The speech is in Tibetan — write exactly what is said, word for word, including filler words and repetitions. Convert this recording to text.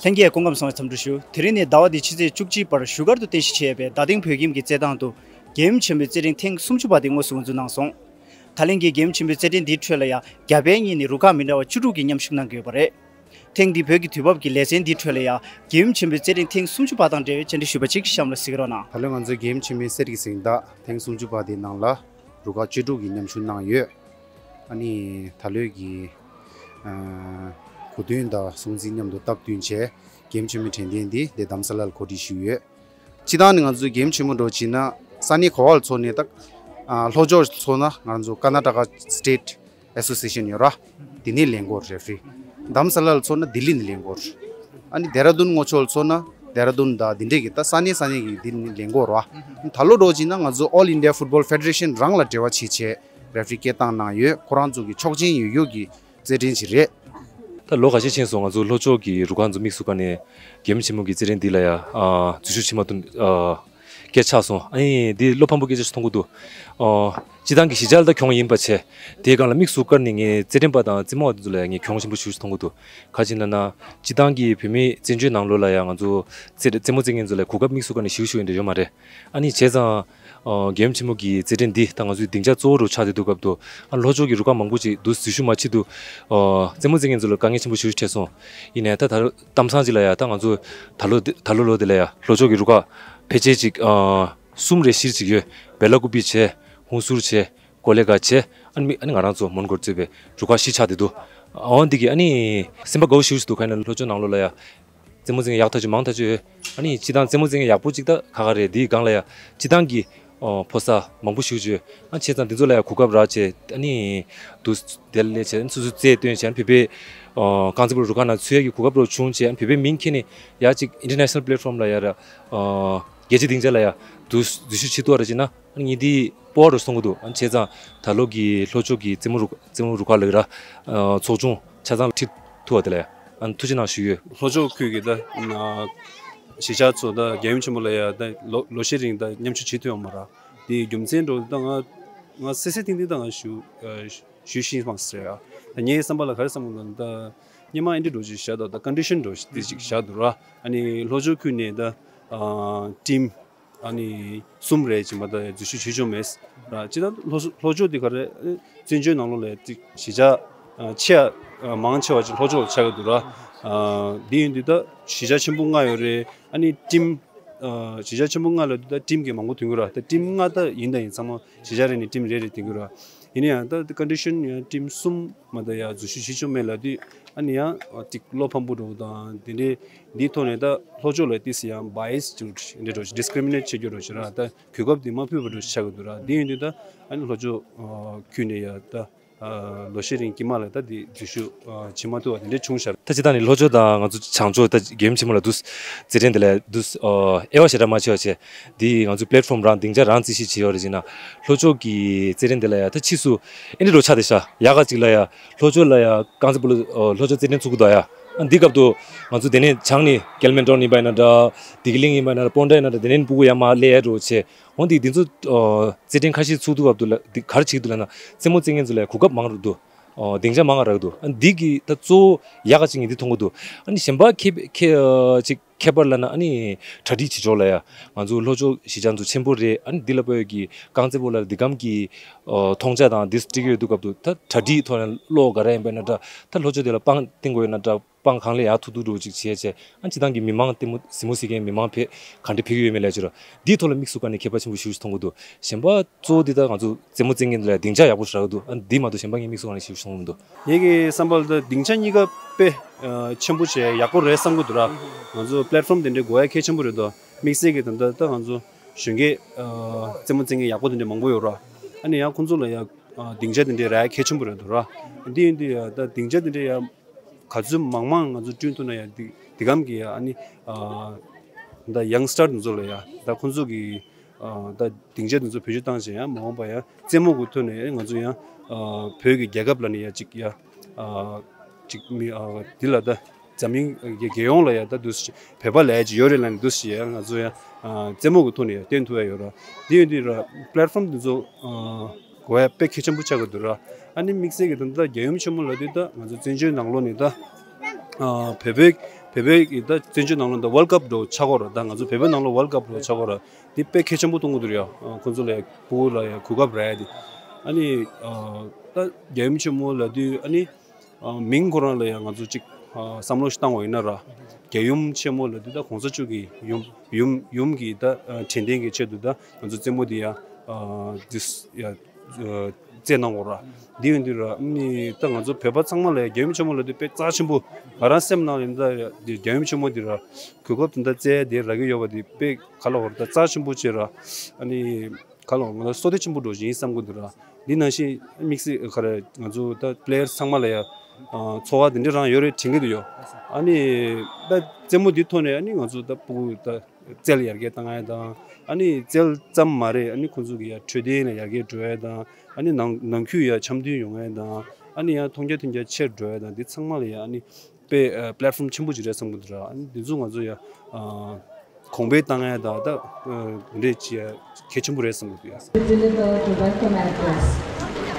ལྷན་རྒྱས་སྐུ་ཁམས་བཟང་བའི་འཚམས་འདྲི་ཞུ། དེ་རིང་ནི་ཟླ་བ་འདིའི་ཕྱི་ཚེས་བཅུ་གཅིག་བར་བཞུགས་སྒར་དུ་རྟེན་གཞི་བྱས་པའི་རྡ་སྟེང་བོད་ཁྱིམ་གྱི་རྩེད་ཐང་དུ་རྒྱལ་ཡུམ་ཆེན་མོའི་རྩེད་འགྲན་ཐེངས་སུམ་ཅུ་པ་དེ་དངོས་སུ་འགོ་འཛུགས་གནང་སོང་། ད་ལན་གྱི་རྒྱལ་ཡུམ་ཆེན་མོའི་རྩེད་འགྲན་འདིའི་ཁྲོད་ལ་ཡང་རྒྱ་བལ་གཉིས་ནས་རུ་ཁག་མི་འདྲ་བ་བཅུ་དྲུག་གིས་མཉམ་ཞུགས་གནང་གི་ཡོད་པ་རེད། ཐེངས་འདིའི་བོད་ཀྱི་དུས་བབ་ཀྱི་ལེ་ཚན་འདིའི་ཁྲོད་ལ་ཡང་རྒྱལ་ཡུམ་ཆེན་མོའི་རྩེད་འགྲན་ཐེངས་སུམ་ཅུ་པ་དང་འབྲེལ་བའི་བཅར་འདྲི་ཞུས་པ་ཅིག་གཤམ་ལ་གཟིགས་རོགས་གནང་། ད་ལོའི་ང་ཚོའི་རྒྱལ་ཡུམ་ཆེན་མོའི་གསེར་གྱི་གཟེངས་རྟགས་ཐེངས་སུམ་ཅུ་པ་དེའི་ནང་ལ་རུ་ཁག་བཅུ་དྲུག་གིས་མཉམ་ཞུགས་གནང་ཡོད། ཨ་ནི་ད་ལོའི་གི་ཨ་གོ་སྟོན་དང་སྲུང་བརྩི་མཉམ་དུ་སྟབས་བསྟུན་བྱས་རྒྱལ་ཡུམ་ཆེན་མོའི་དྲན་རྟེན་འདི་འདི་རྡ་རམ་ས་ལར་གོ་སྒྲིག་ཞུས་ཡོད། སྤྱིར་བཏང་ནི་ང་ཚོའི་རྒྱལ་ཡུམ་ཆེན་མོ་འདྲ་བོ་བྱས་ན་ས་གནས་ག་བ་ལ་འཚོགས་ནའི་ད་ཨ་ལྷོ་ཕྱོགས་འཚོགས་ན་ང་ཚོ་ཀར་ན་ཊ་ཀ་སི་ཊེ་ཊི་ཨེ་སོ་སི་ཨེ་ཤན་ཡོད་ར། དེ་ནས་ལེན་དགོས་རེད་ཕི། རྡ་རམ་ས་ལ་ལ་འཚོགས་ན་ལྡི་ལི་ནས་ལེན་དགོས་རེད། ཨ་ནི་ལྡེ་ར་ལྡུན་ངོ་ཕྱོགས་ལ་འཚོགས་ན་ལྡེ་ར་ལྡུན་དང་དེ་འདྲས་ཀྱི་ད་ས་གནས་ས་གནས་ཀྱི་དེ་ནས་ལེན་དགོས་ར། ད་ལོ་འདྲ་བོ་བྱས་ན་ང་ཚོ་All India Football Federation རང་ལ་འབྲེལ་བ་བྱས་བྱས་རེ་ཕི་སྐད་བཏང་གནང་ཡོད། ཁོ་རང་ཚོ་གི་ཆོག་མཆན་ཡོད་ཡོད་ཀྱི་རྩེད་འགྲན་ཞིག་རེད། ད་ལོ་ཁ་ཤས་ཕྱིན་སོང་། ང་ཚོ་ལྷོ་ཕྱོགས་ཀྱི་རུ་ཁག་ཚོ་དམིགས་སུ་བཀར་ནས་རྒྱལ་ཡུམ་ཆེན་མོ་གི་རྩེད་འགྲན་འདི་ལ་ཡ་ཨ་འཛུལ་ཞུགས་བྱེད་མ་ཐུབ་ཨ་སྐད་ཆགས་སོང་། ཨ་ནི་འདི་བློ་ཕམ་པོ་སྐད་ཆ་ཞིག་མཐོང་གི་འདུག་ཨ་སྤྱིར་བཏང་གི་གཞིས་ཆགས་ལ་ད་གྱོང་ཡིན་པ་བྱས། དེའི་སྒང་ལ་དམིགས་སུ་བཀར་ནས་ངས་རྩེད་འགྲན་པ་དང་རྩེད་མོ་བ་དེ་ཚོ་ལ་ཡ་ངས་གྱོང་ཆེན་པོ་ཞེ་པོ་ཞིག་མཐོང་གི་འདུག་ག་ཅི་ལབ་ན་སྤྱིར་བཏང་གི་བོད་མིའི་བཙན་བྱོལ་ནང་ལོགས་ལ་ཡ་ང་ཚོ་རྩེད་རྩེད་མོ་རྩེད་མཁན་ཚོ་ལ་གོ་སྐབས་དམིགས་སུ་བཀར་ནས་ཞེ་པོ་ཞིག་ཡོད་འདྲ་ཡོད་མ་རེད། ཨ་ནི་བྱས་ཙང་། ཨ་རྒྱལ་ཡུམ་ཆེན་མོ་གི་རྩེད་འགྲན་འདི་ད་ང་ཚོའི་སྡིངས་ཆ་གཙོ་བོ་རུ་ཆགས་བསྡད་དུས་སྐབས་དུ་ཨ་ལྷོ་ཕྱོགས་ཀྱི་རུ་ཁག་མང་པོ་ཅིག་འདུག་འཛུལ་ཞུགས་མ་བྱེད་དུས་ཨ་རྩེད་མོ་རྩེད་མཁན་ཚོ་ལ་དཀའ་ངལ་ཆེན་པོ་ཞེ་པོ་ཅིག་འཕྲད་སོང་། ཡིན་ནའི་ད་ད་གཏམ་བཟང་ཅིག་ལ་ཡ་ད་ང་ཚོ་ད་ལོ་འདི་ད་ལོ་ལོ་འདི་ལ་ཡ་ལྷོ་ཕྱོགས་ཀྱི་རུ་ཁག་ཕལ་ཆེར་ཅིག་ཨ་གསུམ་རེ་བཞི་རེ་ཅིག་ཡོད། བེ་ལ་ཀུ་པི་བྱས། ཧུན་སུར་བྱས། ཀོ་ལེ་གྷལ་བྱས། ཨ་ནི་མི་ཨ་ནི་ང་རང་ཚོ་མོན་གྷོར་གཙོས་པའི་རུ་ཁག་བཞི་ཆགས་བསྡད་འདུག་འོ་འདི་གི་ཨ་ནི་སེམས་པ་དགའ་བོ་ཞེ་པོ་ཞིག་འདུག་ག་ཡིན་ན་ལྷོ་ཕྱོགས་ནང་ལོགས་ལ་ཡ། རྩེད་མོ་རྩེ་མཁན་ཡག་ཐག་ཆོད་མང་ཐག་ཆོད་ཡོད། ཨ་ནི་སྤྱིར་བཏང་རྩེད་མོ་རྩེ་མཁན་ཡག་པོ་ཅིག་ད་ཁག་ཁག་རེད། འདིའི་སྒང་ལ་ཡ་སྤྱིར་བཏང་གི་ཨོ་ཕོ་གསར་མང་པོ་ཞེ་པོ་ཅིག་ཡོད། ཨ་བྱས་ཙང་འདི་ཚོ་ལ་ཡ་གོ་སྐབས་རག་བྱས་ཨ་ནི་འདུག་དེ་ལས་བྱས་ཨ་ནི་སོ་སོའི་རྩལ་སྟོན་བྱས་ཨ་ནི་བོད་པའི་ཨོ་རྐང་རྩེད་སྤོ་ལོ་རུ་ཁག་ནང་ཚུད་ཡས་ཀྱི་གོ་སྐབས་རོ་བྱུང་བྱས་ཨ་ནི་བོད་པའི་མིང་ཁྱེར་ནས་ཡ་ཅིག་ཨིན་ཊར་ནེ་ཤ་ནལ་པི་ལེ་ཊི་ཕོམ་ལ་ཡ་ར་ཨོ་རྒྱལ་སྤྱིའི་སྡིངས་ཆ་ལ་ཡ་འདུག་འཛུལ་ཞུགས་བྱེད་ཐུབ་པ་རེད་བྱས་ན། ཨ་ནི་ངས་འདི་སྤོབས་པ་རུ་སོང་གི་འདུག་ཨ་ནི་བྱས་ཙང་ད་ལོ་གི་ལྷོ་ཕྱོགས་ཀྱི་རྩེད་མོ་རུ་རྩེད་མོ་རུ་ཁག་ལ་ར་ཨ་ཚོགས་ཆུང་ཆ་ཚང་ལ་ཁྲིད་ཐུབ་པ་དེ་ལ་ཡ་ཨ་ནི་ཐུགས་རྗེ་གནང་ཞུ་ཡོད། ལྷོ་ཕྱོགས་ཁུལ་གྱི་ད་ཨ་གཞིས་ཆགས་ཚོ་ད་རྒྱལ་ཡུམ་ཆེན་མོ་ལ་ཡ་ད་ལོ་ལོ་ཤས་རིང་ད་མཉམ་ཞུགས་བྱེད་ཐུབ་ཡོད་མ་རེད། དེའི་རྒྱུ་མཚན་འདྲ་བོ་ད་ང་ང་སེ་སེ་ཐིང་ཐིང་ད་ང་ཞུ་ཨ་ཞུ་ཤེས་མ་སོང་ཟེར་ཡ། ད་ངའི་བསམ་པ་ལ་ག་རེ་བསམ་གི་འདུག་ད་སྔོན་མ་ཨེ་འདྲ་འདྲ་བོ་ཅིག་བཞག་འདུག་ད་ཀོན་ཌི་ཤན་འདྲ་བོ་ཅིག་བཞག་འདུག་ར། ཨ་ནི་ལྷོ་ཕྱོགས་ཁུལ་ནས་ད་ཨ་ཊིམ། ཨ་ནི་གསུམ་རེ་བྱས་མ་ད་འཛུལ་ཞུགས་བྱེད་ཆོག་མེད་ར། ཅི་ད་ལྷོ་ལྷོ་ཕྱོགས་འདི་ག་རེ་བཙན་བྱོལ་ནང་ལོགས་ལ་ཅིག་གཞིས་ཆགས་ཆེ་མང་ཆེ་བ་ཅིག་ལྷོ་ཕྱོགས་ལ་ཆགས་ཀྱི་འདུག་ར། འདི་ཡིན་དུས་ད་གཞིས་ཆགས་ཆེན་པོ་ལྔ་ཡོད་རེད། ཨ་ནི་ཊིམ་གཞིས་ཆགས་ཆེན་པོ་ལྔ་ལ་དུས་ད་ཊིམ་གྱི་མང་པོ་ཐོན་གྱི་ར། ད་ཊིམ་ལྔ་ད་ཡིན་ད་ཡིན་ཚང་མ་གཞིས་ཆགས་རེ་ནས་ཊིམ་རེ་རེ་ཐོན་གྱི་ར། ཡིན་ན་ཡང་ད་ཀོན་ཌི་ཤན་ཡང་ཊིམ་གསུམ་མ་ད་ཡ་འཛུལ་ཞུགས་བྱེད་ཆོག་མེད་ལབ་དུས་ཨ་ནི་ཡང་ཅིག་བློ་ཕམ་པོ་འདྲ་བོ་དང་དེ་འདྲའི་འདིའི་ཐོག་ནས་ད་ལྷོ་ཕྱོགས་ལ་ཏིས་ཡང་བྷ་ཡེ་སི་འདྲ་འདྲ་ཌི་སི་ཀི་རི་མི་ནེ་ཊི་བྱེད་རྒྱུ་འདྲ་ཞིག་ར། ད་གོ་སྐབས་དེ་མ་ཕུལ་བ་འདྲ་ཞིག་ཆགས་ཀྱི་འདུག་ར། དེ་ཡིན་དུས་ད་ཨ་ནི་ལྷོ་ཕྱོགས་ཁུལ་ནས་ཡ་ད་ལོ་ཤས་རིང་དཀྱིལ་མ་ལ་ད་དེ་འཛུལ་ཞུགས་བྱེད་མ་ཐུབ་པ་དེ་འདྲ་བྱུང་ཤག་ད་ཅི་ད་ནི་ལྷོ་ཕྱོགས་དང་ང་ཚོ་བྱང་ཕྱོགས་ད་རྒྱལ་ཡུམ་ཆེན་མོ་ལ་འདུག་རྩེད་འགྲན་དེ་ལ་འདུག་དབྱེ་བ་ཞེ་དྲག་མ་ཕྱེ་བ་བྱས། འདི་ང་ཚོའི་པི་ལེ་ཊི་ཕོམ་རང་སྡིངས་ཆ་རང་རྩིས་ཞིབ་བྱེད་ཡོད་རེད་ཅེ་ན། ལྷོ་ཕྱོགས་ཀྱི་རྩེད་འགྲན་དེ་ལ་ཡ་ད་ཕྱིས་སུ་ཨེ་འདྲ་འདྲ་བོ་ཆགས་བསྡད་ཤག་ཡག་ག་ཅིག་ལ་ཡ་ལྷོ་ཕྱོགས་ལ་ཡ་རྐང་རྩེད་སྤོ་ལོ་ལྷོ་ཕྱོགས་རྩེད་འགྲན་ཚུགས་ཀྱི་འདུག་ཡ། ཨ་འདི་སྐབས་དུ་ང་ཚོ་དེ་ནས་བྱང་ནས་ཀེ་ལི་མན་ཊོན་ཡིན་པ་ཡིན་ན་འདྲ། བདེ་སྐྱིད་གླིང་ཡིན་པ་ཡིན་ན་འདྲ། སྤོན་ཊ་ཡིན་ན་འདྲ། དེ་ནས་སྤུ་གུ་ཡར་མར་སླེབས་ཡ་འདྲ་བོ་བྱས། འོ་འདི་འདི་ཚོ་རྩེད་འགྲན་ཁ་ཤས་ཚུགས་དུས་སྐབས་དུ་ལ་འདི་ག་རེ་བྱེད་ཀྱི་འདུག་ལབ་ན་རྩེད་མོ་རྩེད་མཁན་ཚོ་ལ་གོ་སྐབས་མང་རུ་འདུག་སྡིངས་ཆ་མང་རག་འདུག་ཨ་འདི་གི་ད་གཙོ་བོ་ཡག་ག་ཅིག་ངས་འདི་མཐོང་གི་འདུག་ཨ་ནི་གཞན་པ་ཁྱད་ཁྱད་ཅིག་ཁྱད་པར་ལབ་ན་ཨ་ནི་གྲ་སྒྲིག་བྱེད་ཕྱོགས་ལ་ཡ་ང་ཚོ་ལྷོ་ཕྱོགས་གཞིས་ཆགས་ཚོ་ཆེན་པོ་རེད། ཨ་ནི་འདི་ལ་བོད་ཀྱི་རྐང་རྩེད་སྤོ་ལོ་ལ་འདི་གམ་གྱི་མཐོང་རྒྱ་དང་འདི་སྤྲད་ཀྱི་ཡོད་དུས་སྐབས་དུ་ད་གྲ་སྒྲིག་ཐོག་ནས་བློ་ག་རེ་ཡིན་པ་ཡིན་ན་འདྲ། ད་ལྷོ་ཕྱོགས་དེ་ལ་པང་བཏིང་དགོས་ཡོད་ན་འདྲ། པང་གང་ལས་ཡར་ཐུག་ཐུག་འགྲོ་ཅིག་བྱས་བྱས། ཨ་སྤྱི་བཏང་གི་མི་མང་ལྟད་མོ་གཟིགས་མོ་གཟིགས་མཁན་མི་མང་ཕེ་ག་འདྲ་ཕེབས་ཀྱི་ཡོད་མེད་ལས་ཕྱིར་འདིའི་ཐོག་ལ་དམིགས་སུ་བཀར་ནས་ཁྱད་པར་ཆེན་པོ་ཞིག་མཐོང་གི་འདུག་གཞན་པ་གཙོ་བོ་འདི་ལྟར་ང་ཚོ་རྩེད་མོ་རྩེད་མཁན་འདི་ལ་སྡིངས་ཆ་ཡག་པོ་ཞིག་རག་གི་འདུག་ཨ་འདི་མ་གཏོགས་གཞན་པ་ངས་དམིགས་སུ་བཀར་ནས་ཞིག་མཐོང་གི་མི་འདུག་ངེད་ཀྱི་བསམ་པར་ད་སྡིངས་ཆ་གཉིས་ཀ་དཔེ་ཆེན་པོ་བྱས་ཡག་པོ་རེད་བསམ་གི་འདུག་ར། ང་ཚོ་པི་ལེ་ཊི་ཕོམ་དེ་འདྲའི་དགོས་ཡ་གལ་ཆེན་པོ་རེད་དོ། དམིགས་བསལ་གྱི་ད་ལྟ་ད་ང་ཚོ་གཞོན་སྐྱེས་རྩེད་མོ་རྩེད་མཁན་ཡག་པོ་དེ་འདྲ་མང་པོ་ཡོད་ར། ཨ་ནི་ཡང་ཁོང་ཚོ་ལ་ཡ་སྡིངས་ཆ་དེ་འདྲའི་རག་ཡ་གལ་ཆེན་པོ་རེད་འདུག་ར། འདི་ཡིན་དུས་ཡ་ད་སྡིངས་ཆ་དེ་འདྲའི་ཡ། ག་ཚོད་མང་མང་ང་ཚོ་བསྐྲུན་ཐུབ་ན་ཡང་འདི་འདི་གམ་གྱི་ཡ་ཨ་ནི་ཨ་ད་ཡང་སི་ཊར་དེ་ཚོ་ལ་ཡ་ད་ཁོང་ཚོ་གི་ཨ་ད་སྡིངས་ཆ་དེ་ཚོ་བེད་སྤྱོད་བཏང་བྱས་ཡང་མ་འོངས་པ་ཡང་རྩེད་མོ་གི་ཐོག་ནས་ང་ཚོ་ཡང་ཨ་བོད་ཀྱི་རྒྱལ་ཁབ་ལ་ནི་ཡ་གཅིག་ཡ་ཨ་གཅིག་མི་ཨ་འདི་ལ་ད་འཛམ་གླིང་གི་རྒྱལ་ཡོངས་ལ་ཡ་ད་འདུ་བོད་པ་ལས་ཀྱི་ཡོད་རེད་ལ་ནི་འདུ་ཞེས་ཡ་ང་ཚོ་ཡ་ཨ་རྩེད་མོ་གི་ཐོག་ནས་ཡ་བསྟན་ཐུབ་ཡ་ཡོད་ར། འདི་ཡོད་འདི་ར་པི་ལེ་ཊི་ཕོམ་དེ་ཚོ་ཨ། དགོས་ཡ་དཔེ་གལ་ཆེན་པོ་ཆགས་ཀྱི་འདུག་ར། ཨ་ནི་དམིགས་བསལ་གྱི་ད་ལྟ་རྒྱལ་ཡུམ་ཆེན་མོ་ལབ་དུས་ད་ང་ཚོ་བཙན་བྱོལ་ནང་ལོགས་ནས་ད་ཨ་བོད་པའི་ བོད་པའི་གི་ད་བཙན་བྱོལ་ནང་ལོགས་ད་World Cup་འདྲ་བོ་ཆགས་ཀྱི་ཡོད་རེད། ད་ང་ཚོ་བོད་པའི་ནང་ལོགས་World Cup་འདྲ་བོ་ཆགས་ཀྱི་ཡོད་རེད། དེ་དཔེ་གལ་ཆེན་པོ་མཐོང་གི་འདུག་ཡ། ཨ་ཁོང་ཚོ་ལ་ཡ་ཕྲུ་གུ་ལ་ཡ་གོ་སྐབས་རག་ཡ་དེ། ཨ་ནི་ཨ་ད་རྒྱལ་ཡུམ་ཆེན་མོ་ལབ་དུས་ཨ་ནི་ཨ་མིང་ཁོ་རང་ལ་ཡ་ང་ཚོ་གཅིག་ཨ་བསམ་བློ་ཞིག་བཏང་བ་ཡིན་ན་ར། རྒྱལ་ཡུམ་ཆེན་མོ་ལབ་དུས་ད་གོང་ས་མཆོག་གི་ཡུམ་ཡུམ་ཡུམ་གྱི་ད་ཨ་དྲན་རྟེན་གྱི་ཆེད་དུ་ད་ང་ཚོ་རྩེད་མོ་འདི་ཡ་ཨ་འདི་ཡ་ཨ་རྩེད་གནང་དགོས་ར། འདི་ཡིན་དུས་ར་ཨ་ནི་ད་ང་ཚོ་བོད་པ་ཚང་མ་ལ་ཡ་རྒྱལ་ཡུམ་ཆེན་མོ་ལབ་དུས་དཔེ་རྩ་ཆེན་པོ། ང་རང་སེམས་ནང་ཡིན་ད་ཡ་འདི་རྒྱལ་ཡུམ་ཆེན་མོ་འདི་ར་གོ་སྐབས་དེ་འདྲ་བཙལ་ཡ་དེ་རག་གི་ཡོད་པ་དེ་དཔེ་ག་ལ་བར་ད་རྩ་ཆེན་པོ་བྱས་ར། ཨ་ནི་ག་ལ་བར་ང་ལ་བསོད་བདེ་ཆེན་པོ་འདྲ་བོ་ཞིག་ཡིན་བསམ་གི་འདུག་ར། འདི་ནང་བཞིན་དམིགས་བསལ་ག་རེ་ང་ཚོ་ད་པི་ལེ་ཡར་ཚང་མ་ལ་ཡ་ཨ་ཚོར་བ་དེ་འདྲ་རང་ཡོད་རེད་དྲན་གི་འདུག་ཡོ། ཨ་ནི་ད་རྩེད་མོ་འདི་ཐོག་ནས་ཨ་ནི་ང་ཚོ་ད་ཕྲུ་གུ་ད་རྩལ་ཡར་རྒྱས་བཏང་ཡ་དང་། ཨ་ནི་རྩལ་ཙམ་མ་རེད། ཨ་ནི་ཁོང་ཚོ་གི་ཡ་འཕྲོད་བསྟེན་ལ་ཡར་རྒྱས་འགྲོ་ཡ་དང་། ཨ་ནི་ནང་ནང་ཁུལ་ཡ་འཆམ་མཐུན་ཡོང་ཡ་དང་། ཨ་ནི་ཡང་མཐོང་རྒྱ་མཐུན་རྒྱ་ཆེར་འགྲོ་ཡ་དང་། འདི་ཚང་མ་ལ་ཡ་ཨ་ནི་དཔེ་ཨ་པི་ལེ་ཊི་ཕོམ་ཆེན་པོ་ཅིག་རེད་བསམ་གི་འདུག་ར། ཨ་ནི་འདི་ཚོ་ང་ཚོ་ཡ་ཨ་གོང་འཕེལ་བཏང་ཡ་དང་ད་ཨ་འདི་འདྲས་ཅིག་ཡ་གལ་ཆེན་པོ་རེད་བསམ་གི་འདུག་ཡ། To deliver the welcome address.